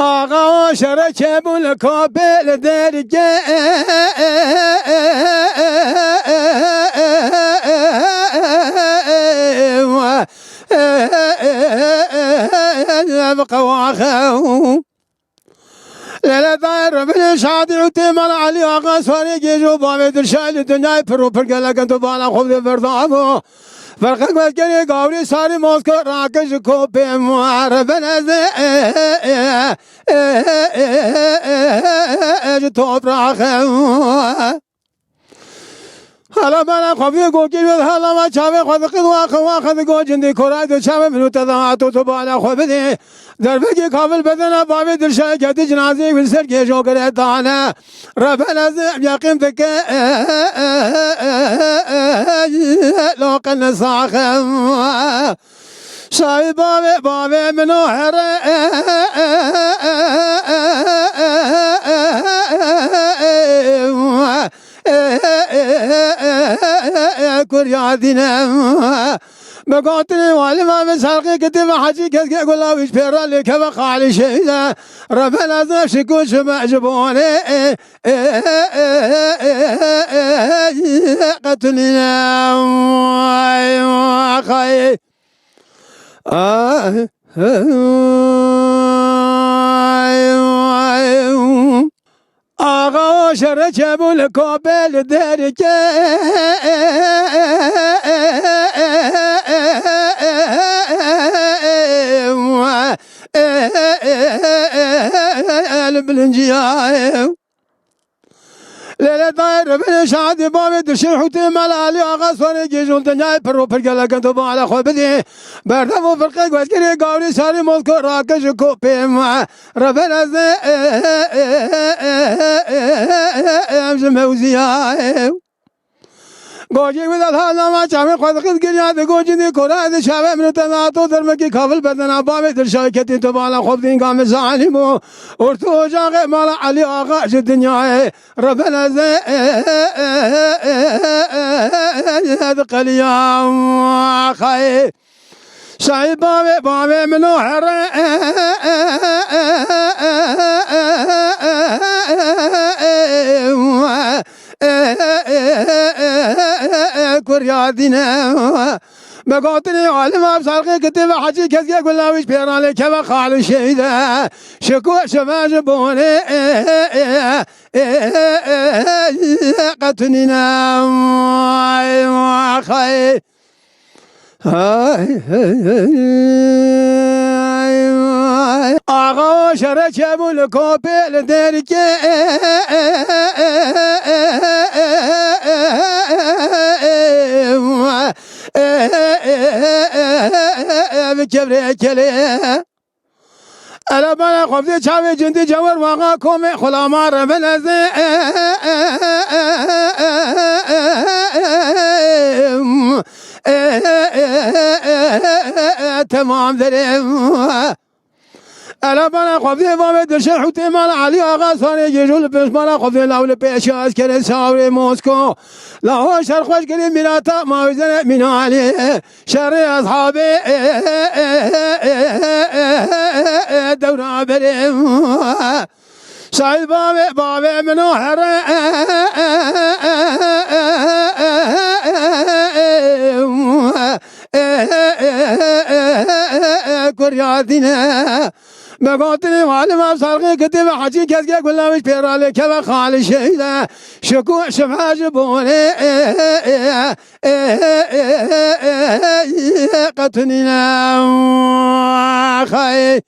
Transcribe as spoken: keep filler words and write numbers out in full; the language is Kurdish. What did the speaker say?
Axa şere çebûn li kapê li derkê bi qewaxe. Lele dayê revînê şadî û tê mala Elî Axa Sarê Gêj û bavê Dilşayê li dinyayê pir û pir gelek in tu bala xwe dê berdavo. Ferqek wezgerê gawrî sarî Mosko rakij ji kopê muharebe neze ji topraxê. Hala bana xwe vê gokê wê hala me çavê xwe diqin waxe waxe digo cindî koray do çavê min û te da hato tu bala xwe bidê. Dervekê kavil bedena bavê Dilşayê ketî cinazê wî ser gêjo gire dane. Rebel ez yaqîn dike loqe nesaxe. Şahî bavê, bavê min o here kurya dîne. Me gotinê walî me min serqê kitê me hecî keske gula wî ji pêra lê keve xalî şeyde. Rebel ez şiko ji me ji bonê qetunîne. Ay, ay. Axa şere çebû li kopê li derkê li bilinciya. Lele dayê revînê şadî bavê dişin hûtê mela Elî Axa Sarê Gêj û dinyayê pir û pir gelek in tu bala xwe bidî. Berdem û firqê guezgirê gawrî sarî Mosko rakij ji kopê me. Revîn ez ê em ji mewziyayê. Gojê wî de ha nama çavê xwe dixist giriya digo cindî kora di çavê min û te nato dermekî kavil bedena bavê Dilşayê ketî tu bala xwe bidîn gamê zalim û ortu ocaxê mala Elî Axa ji dinyayê. Rebel ez ê diqeliyam axayê. Şahî bavê, bavê min o here kurya dîne. Me gotinê alim ev serqê kitêbe hecî kezgê gula wî ji pêranê keve xalî şeyde. Şiko şeve ji bonê qetunîne. Ay, ay. Ay, ay, ay, ay. Axa o şere çebû li kopê li derkê. Bi kevrê kelê. Ele bana xwefdê çavê cindî cewir waxa komê xulama revin ez ê. Temam derim. Ele bana xwefdê bavê dirşe hûtê mala Elî Axa Sarê Gêj û li pêş mala xwefdê law li pêşiya eskerê sawrê Mosko. Lawa şer xweş kirî mîrata mawizene mînalê. Şerê ezhabê dewra berê. Şahî bavê, bavê min o here kurya dîne. Me gotinê walim ev serqê kitêbe hecî kezgê gula wî pêralê keve xalî şeyde. Şiko şifa ji bonê qetunîne. Xayê.